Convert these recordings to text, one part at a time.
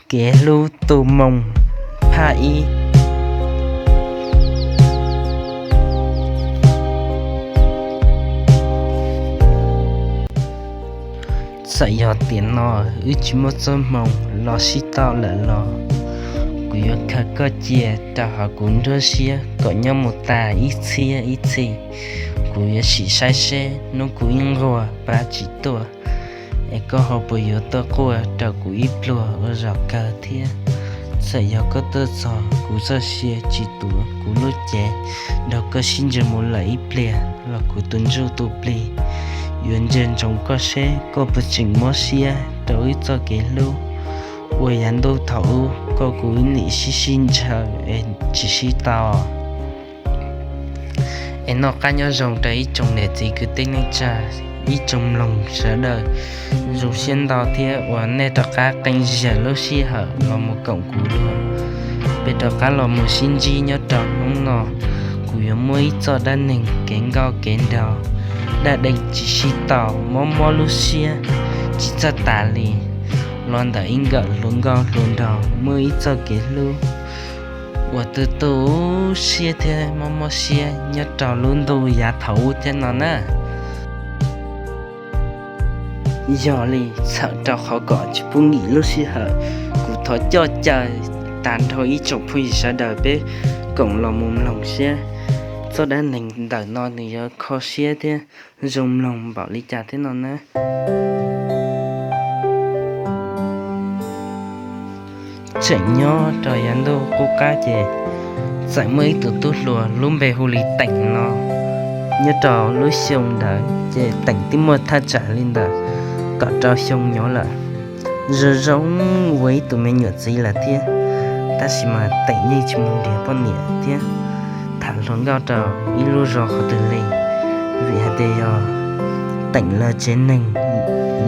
Kev hlub tu moo phaj ib. Txawm yog tiam no wb tsis muaj txoj hmoo los sib tau lawm los, kuv yuav khaws koj cia rau hauv kuv nruab siab kom nyob mus tas ib txhiab ib txhis. Kuv yuav sim saib seb hnub kuv ib nquag pab tsis tuaj, es koj ho puas yuav tuaj quaj rau kuv ib pluag ua zaum kawg thiab. Txawm yog koj tuaj txog kuv txoj sia tsis tuav, kuv lub cev nrog koj sib ntsia mus lawm ib pliag los kuv tus ntsuj tus plig yuav ntsia ntsoov koj seb koj puas tseem mob siab rau wb txoj kev hlub uas yav ntuj thaum ub koj kuv ib nim sib sib ntshaw es tsis sib tau. Es noj qab nyob zoo rau ib tsoom niam txiv kwv tij neej tsa, ib tsoom mloog sawv daws. Zoo siab ntau thiab uas nej rov qab qee zam lub sij hawm los mus koom kuv dua. Peb rov qab los mus sib ntsib nyob rau hnub no, kuv yuav muaj ib txoj dab neeg kev nkauj kev nraug, dab dej tsis sib tau, mob mob lub siab tsis txawj tas li, los ntawm ib nkawm hluas nkauj hluas nraug muaj ib txoj kev hlub uas tu tu siab thiab mob mob siab nyob rau lub ntuj yav thaum ub thiab no na. Yog li txhawm rau qhov kom tsis pub nkim lub sij hawm, kuv thov coj caw tag nrho ib tsoom phooj ywg sawv daws peb koom los mus mloog seb txoj dab neeg ntawm no nws yuav kho siab thiab zoo mloog npaum li cas thiab no na. Tseem nyob rau yav ntuj qub qab ces txawm muaj ib tug tub hluas lub npe hu li Teem no. Nyob rau lub xyoo ntawd ces Teem twb muaj thaj tsam li ntawm kaum rau xyoo nyob lawm. Zoo zoo ua ib tug me nyuam txiv lawm thiab, tab sis mas Teem yeej tsis mus nrhiav poj niam thiab tham hluas nkauj rau ib lub zos qhov twg li, vim hais tias yog Teem lawv tsev neeg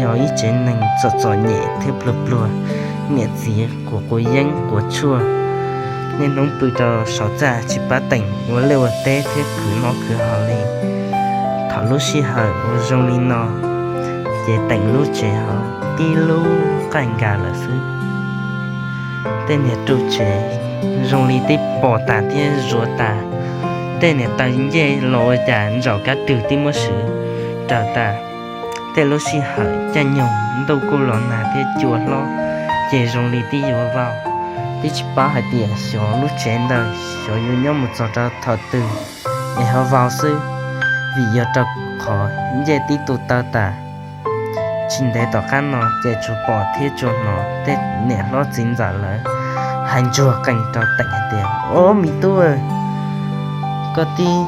yog ib tsev neeg txom txom nyem thiab pluag pluag, niam txiv quav quav yeeb quav tshuaj, niaj hnub pw rau saum txaj tsis pab Teem ua liaj ua teb thiab khwv noj khwv haus li. Thaum lub sij hawm uas zoo li no ces Teem lub tsev ho tib lub qaij nkag lawm xwb. Tej niag ru tsev zoo li tib pom tas thiab zuav tas, tej niag taw ncej los ua cas ntsaum kab rwg tib muab swv raws tas. Tej lub sij hawm caij nyoog ntuj kuj los nag thiab cua hlob, ces zoo li tib yuav vau. Twb tsis paub hais tias xyov lub tsev ntawd xyov yuav nyob mus txog rau thaum twg es ho vau xwb, vim yog rau qhov ncej tib tu taw tas. Tsis ntev tom qab no ces tsuas pom thiab tsuas hnov tej niam hlob txiv ntxawm lawv hais ntsuag qees rau Teem hais tias, Ob, me tub, koj twb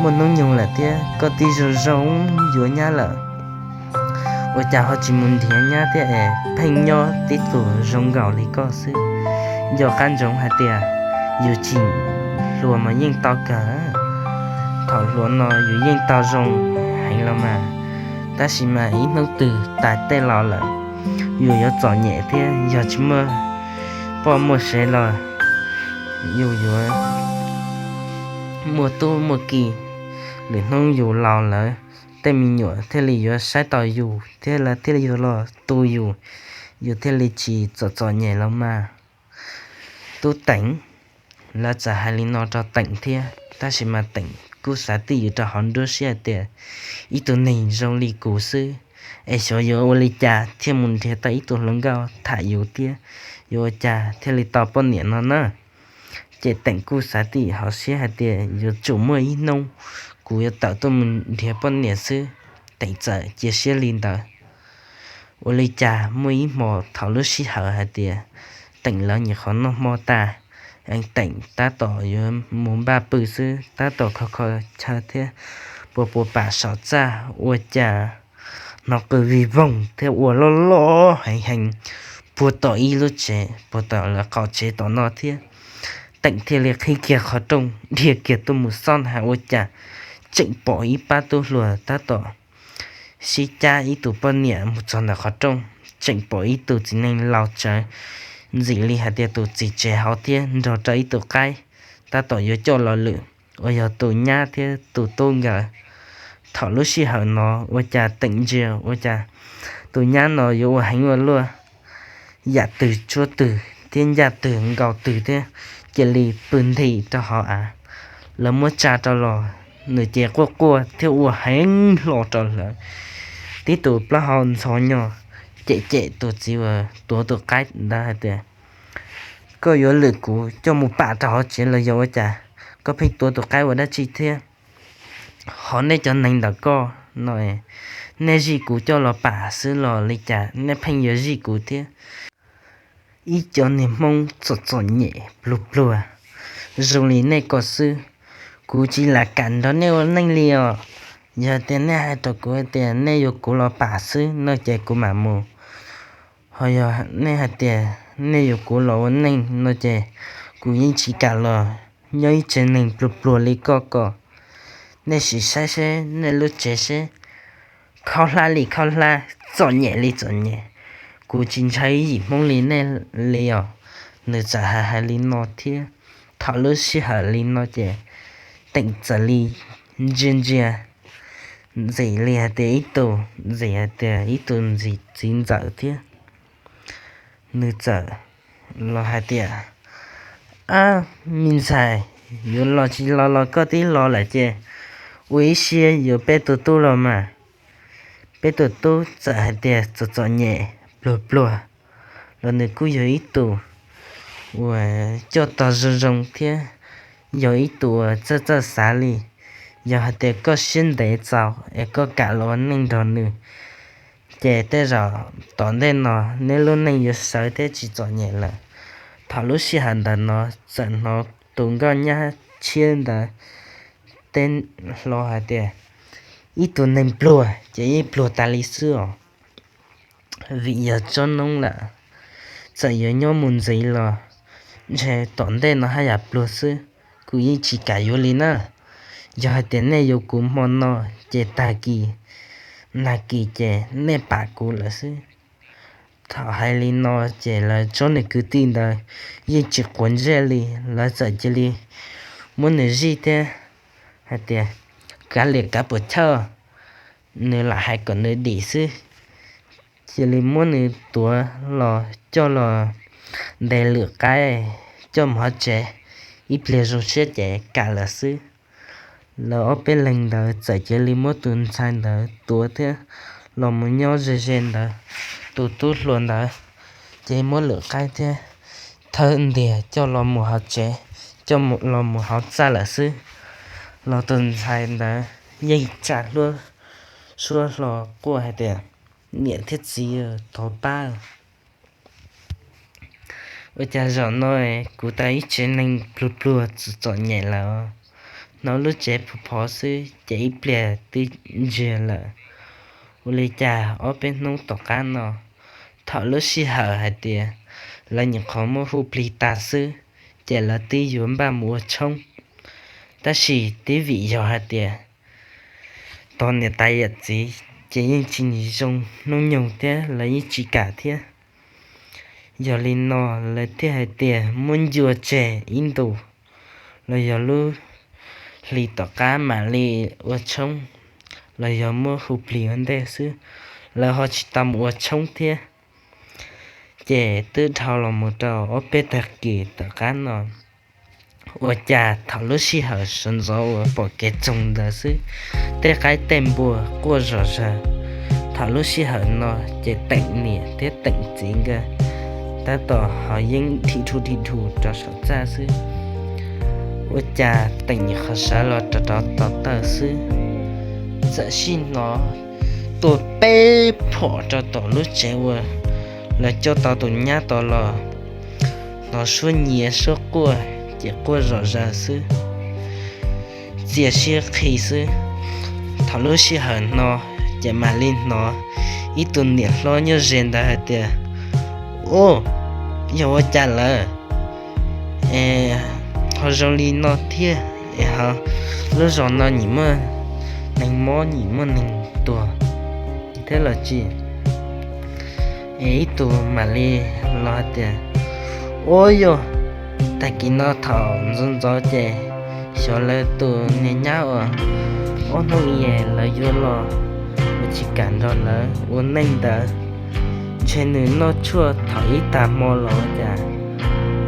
muaj hnub nyoog lawm thiab koj twb zoo zoo yuav nyab lawm, ua cas ho tsis mus nrhiav nyab thiab es pheej nyob tib tug zoo nkaus li koj xwb? Nco qab ntsoov hais tias yus tsim hluas mas yeej tau kawg. Thaum hluas no yus yeej tau zoo heev los mas, tab sis mas ib hnub twg tas tej laus lawm, yus yuav txom nyem thiab yog tsis muaj poj muaj sev los yus yuav muaj tub muaj ki, lwm hnub yus laus lawm tej me nyuam thiaj li yuav saib taus yus thiab lawv thiaj li yuav los tu yus, yus thiaj li tsis txom txom nyem los mas, tub Teem. Lawv txawm hais li no rau Teem thiab, tab sis mas Teem kuj xav twj ywm rau hauv nruab siab hais tias, Ib tug neeg zoo li kuv xwb es xyov yuav ua li cas thiaj mus nrhiav tau ib tug hluas nkauj tham yus thiab yuav ua cas thiaj li tau poj niam no na. Ces Teem kuj xav twj ywm hauv siab hais tias, Yuav tsum muaj ib hnub kuv yuav tawm tuaj mus nrhiav poj niam xwb. Teem txawm cia siab li ntawd. Ua li cas muaj ib hmo thaum lub sij hawm hais tias Teem lawv nyuam qhuav noj hmo tas, Teem tab tom yuav mus npaj pw xwb, tab tom kho kho chaw thiab puas puas pam saum txaj, ua cas hnov qw vij voog thiab ua loj loj heev heev puag tom ib lub tsev, puag tom lawv qaum tsev tom no thiab. Teem thiaj li qhib kiag qhov rooj dhia kiag tuaj mus xauj ntag, ua cas tseem pom ib pab tub hluas tab tom sib cab ib tug poj niam mus txog ntawm qhov rooj, tseem pom ib tug txiv neej laus tsawv ntxim li hais tias tus txiv tsev hauv thiab nrog rau ib tug qaib tab tom yuav coj los lwm uas yog tus nyab thiab tus tub nkawd. Thaum lub sij hawm no ua cas Teem ntsia ua cas tus nyab no yuav ua heev ua luaj, yam twg tsuab twg thiab ncaj twg nkaus twg thiab, cia li pw nthi rau hauv av. Lawv muab tsa rau los, nws ces quaj quaj thiab ua heev hlo rau lawv. Tib tus plaub hau ntxhov nyo cem cem tus txiv uas tuav tus qaib ntawd hais tias, koj yuav lwm kuv coj mus pam rau hauv tsev los yog ua cas? Koj pheej tuav tus qaib ua dab tsi thiab? Hos nej cov neeg ntawm koj no, nej zij kuv coj los pam xwb los li cas nej pheej yuav zij kuv thiab? Ib cov niag Hmoob txom txom nyem pluag pluag zoo li nej ko xwb, kuv tsis lam kam nrog nej ua neej li os. Yog tias nej hais rau kuv hais tias nej yuav kuv los pam xwb no ces kuv mam mus. Hos yog nej hais tias nej yuav kuv los ua neej no ces kuv yeej tsis kam los nyob ib tsev neeg pluag pluag li koj ko. Nej sim saib seb nej lub tsev seb, khaub hlab li khaub hlab, txom nyem li txom nyem. Kuv tsis ntshai yim Hmoob li nej li os. Nws txawm hais hais li no thiab. Thaum lub sij hawm li no ces Teem txawm li ntsia ntsia Ntxim li hais tias ib tug, Ntxim hais tias ib tug txiv ntxawm thiab. Nws txawm los hais tias, ab, me ntxhais, yuav los tsis los los koj twb los lawm ces ua ib siab yuav peb tus tub los mas. Peb tus tub txawm hais tias txom txom nyem pluag pluag los nws kuj yog ib tug uas coj tog zoo zoo thiab yog ib tug uas txawj txawj xav li. Yog hais tias koj siab ntev txaus es koj kam los ua neej nrog nws, ces tej zaum tom ntej no neb lub neej yuav sawv thiab tsis txom nyem lawm. Thaum lub sij hawm ntawm no txawm hnov tus nkauj nyab tshiab ntawd teb hlo hais tias, ib tug neeg pluag ces yeej pluag tas li xwb os. Vim yog tsob noob lawm, txawm yuav nyob mus ntxiv los ntshe tom ntej no haj yam pluag xwb. Kuv yeej tsis kam yuav li na. Yog hais tias nej yuav kuv hmo no ces tag kis nag kis ces nej pam kuv lawm xwb. Thaum hais li no ces lawv tsob niag kwv tij ntawd yeej tsis quav ntsej li, lawv txawm cia li muab nws zij thiab hais tias, kav liam kav puas chawj, nws lam hais kom nws dim xwb. Cia li muab nws tuav los coj los ntes lwm qaib coj mus hauv tsev, ib pliag zoo siab ces kam lawm xwb. Lawv ob peb leeg ntawd txawm cia li muab tus ntxhais ntawd tuav thiab los mus nyob ze ze ntawd. Tus tub hluas ntawd ces muab lwm qaib thiab thawb ntiag coj los mus hauv tsev, coj los mus hauv txaj lawm xwb. Los tus ntxhais ntawd yeej tsa hlo suab hlo quaj hais tias, niam thiab txiv, thov pab, ua cas zaum no kuv tau ib tsev neeg pluag pluag txom txom nyem lawm. Hnov lub tsev phov phov xwb ces ib pliag twb ntsiag lawm. Ua li cas ob peb hnub tom qab no, thaum lub sij hawm hais tias lawv nyuam qhuav muab hu plig tag xwb, ces lawv twb yuav npaj mus ua tshoob. Tab sis twb vim yog hais tias tos niam tais yawm txiv ces yeej tsis zoo hnub nyoog thiab lawv yeej tsis kam thiab. Yog li no lawv thiaj hais tias muab ncua tseg ib ntus, los yog lub hli tom qab mam li ua tshoob, los yog muab hu plig ua ntej xwb. Lawv ho tsis tau mus ua tshoob thiab. Ces twb dhau los mus rau ob peb tag kis tom qab no, ua cas thaum lub sij hawm sawv ntxov uas pom kev txoog ntawd xwb, tej qaib tej npua quaj zom zaws. Thaum lub sij hawm no ces Teem niam thiab Teem txiv nkawd tab tom ho yeej dhim dhus dhim dhus rau saum txaj xwb. Ua cas Teem nyuam qhuav sawv los rau rov tos taw xwb, txawm sij hnov tua peb phom rau tom lub tsev uas lawv coj tau tus nyab tod los. Hnov suab nyiav suab quaj ces quaj zom zaws xwb, txias siab qhi xwb. Thaum lub sij hawm no ces mam li hnov ib tug niam hlob nyob ze ntawd hais tias, u, yog ua cas lawm es ho zoo li no thiab? Es ho lub zos no nyim muaj neeg mob nyim muaj neeg tuag thiab los tsis? Es ib tug mam li los hais tias, ua yog tag kis no thaum ntxov ntxov ces xyov lawv tus niag nyab uas ob hnub es lawv yuav los, kuv tsis kam nrog lawv ua neej ntawd. Ntshe nws noj tshuaj thaum ib tag hmo los cas,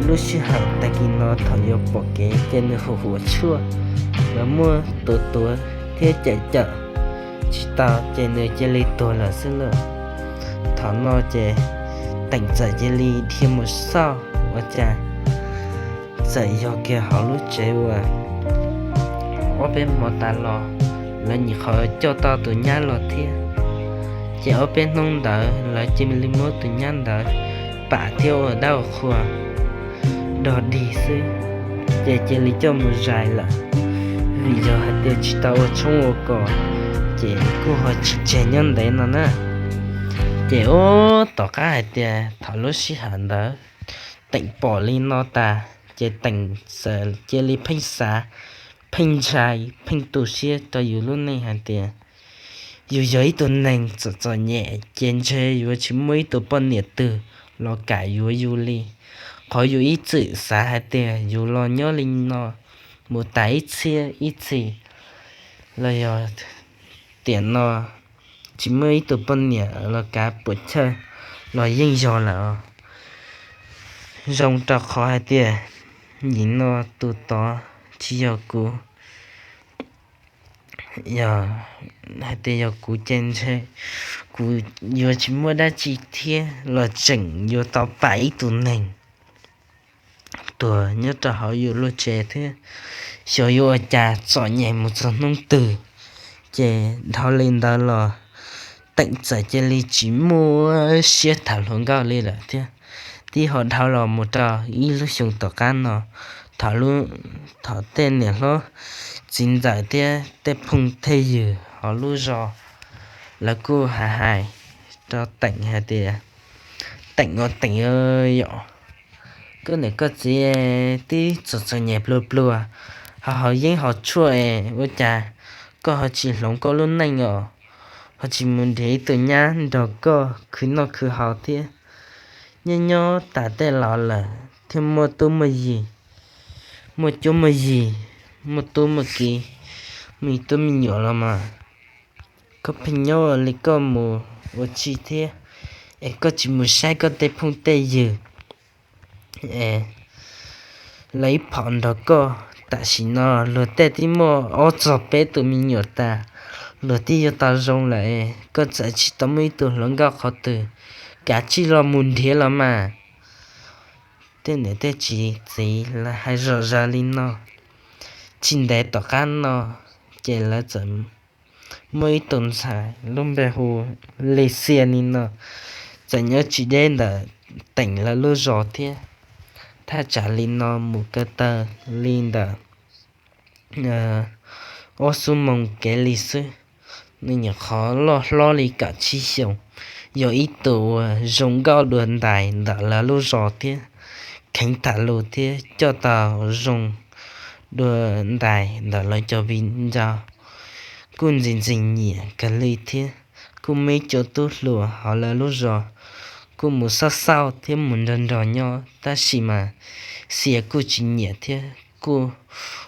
lub sij hawm tag kis no thaum yuav pom kev ces nws huam huam tshuaj, lawv muab tuav tuav thiab cawm cawm tsis tau ces nws cia li tuag lawm xwb lauj. Thaum no ces Teem txawm cia li dhia mus xauj ua cas txawm yog kiag hauv lub tsev uas ob peb hmo tas los lawv nyuam qhuav coj tau tus nyab los thiab. Ces ob peb hnub ntawd lawv cia li muab tus nyab ntawd pam thiab ua dab ua qhua dog dig xwb, ces cia li coj mus zais lawm, vim yog hais tias tsis tau ua tshoob ua kos, ces kuj ho tsis tseg nyob ntev no na. Ces ub tom qab hais tias thaum lub sij hawm ntawd Teem pom li no tas ces Teem txawm cia li pheej xav, pheej ntshai, pheej tu siab rau yus lub neej hais tias yus yog ib tug neeg txom txom nyem ces ntshe yuav tsis muaj ib tug poj niam twg los kam yuav yus li. Qhov yus ib txwm xav hais tias yus los nyob li no mus tas ib txhiab ib txhis los yog tiam no tsis muaj ib tug poj niam los kav puam chawj los yeej yog lawm os. Zoo rau qhov hais tias nim no tus tod tsis yog kuv, yog hais tias yog kuv ces ntshe kuv yuav tsis muaj dab tsi thiab los tseem yuav tau pam ib tug neeg tuag nyob rau hauv yus lub tsev thiab, xyov yuav ua cas txom nyem mus txog hnub twg. Ces dhau li ntawd los Teem txawm cia li tsis muaj siab tham hluas nkauj li lawm thiab. Tib ho dhau los mus rau ib lub xyoo tom qab no, thaum, thaum tej niam hlob txiv ntxawm thiab tej phooj tej ywg hauv lub zos lawv kuj hais hais rau Teem hais tias, Teem ua Teem yom, koj niam koj txiv twb txom txom nyem pluag pluag, ho haus yeeb haus tshuaj es ua cas koj ho tsis hloov koj lub neej os, ho tsis mus nrhiav ib tug nyab nrog koj khwv noj khwv haus thiab. Nyob nyob tas tej los lawm thiaj muaj tub muaj yig, muaj cuab muaj yig, muaj tub muaj kiv, muaj tub me nyuam los mas koj pheej nyob li koj mus ua tsi thiab? Es koj tsis mus saib koj tej phooj tej ywg es lawv ib phom nrog koj, tam sim no luag tej twb muaj ob txog peb tus me nyuam tas, luag twb yuav tau zoo lawm es koj txawm tsis tau muaj ib tug hluas nkauj qhov twg, kav tsij los mus nrhiav los mas. Tej niam tej txiv txiv lawv hais zom zaws li no. Tsis ntev tom qab no ces lawv txawm muaj ib tus ntxhais lub npe hu Lis Xias li no, txawm nyob tsis deb ntawm Teem lawv lub zos thiab. Thaj tsam li no mus ko taw li ntawm ob xuab moos kev li xwb. Nws nyuam qhuav loj hlob li kaum tsib xyoos, yog ib tug uas zoo nkauj dua ntais ntawm lawv lub zos thiab, kheev tham lus thiab coj tau zoo dua ntais ntawm lawv cov viv ncaus. Kuj ntxim ntxim nyiam kawg li thiab, kuj muaj ib co tub hluas hauv lawv lub zos kuj mus xauj xauj thiab mus nrog nrog nyob, tab sis mas Xias kuj tsis nyiam thiab kuj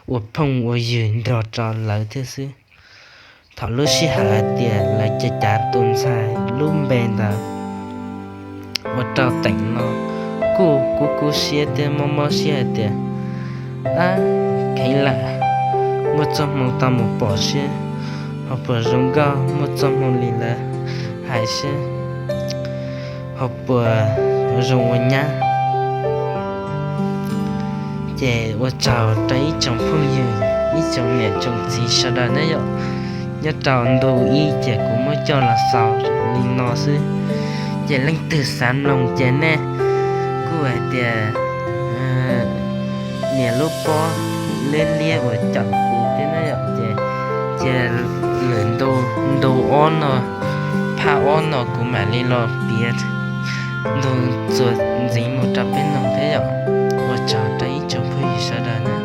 ua phooj ua ywg nrog rau lawv thiab xwb. Thaum lub sij hawm hais tias lawv cav cav tus ntxhais lub npe ntawd ua rau Teem no kuj kub kub siab thiab mob mob siab hais tias, ab, kheev lam muaj txoj hmoo tau mus pom seb ho puas zoo nkauj muaj txoj hmoo li lawv hais seb ho puas zoo ua nyab. Ces ua tsaug rau ib tsoom phooj ywg, ib tsoom niam tsoom txiv sawv daws na yom. Nyob rau ntu ib ces kuv muab coj los xaus li no xwb. Ces leej twg xav mloog ces nej kuj hais tias nias lub pob liab liab uas caum kuv thiab na yom. Ces cia lwm ntu, ntu ob no, phaj ob no kuv mam li los piav ntu txuas ntxiv mus rau peb mloog thiab yom. Ua tsaug rau ib tsoom phooj ywg sawv daws na.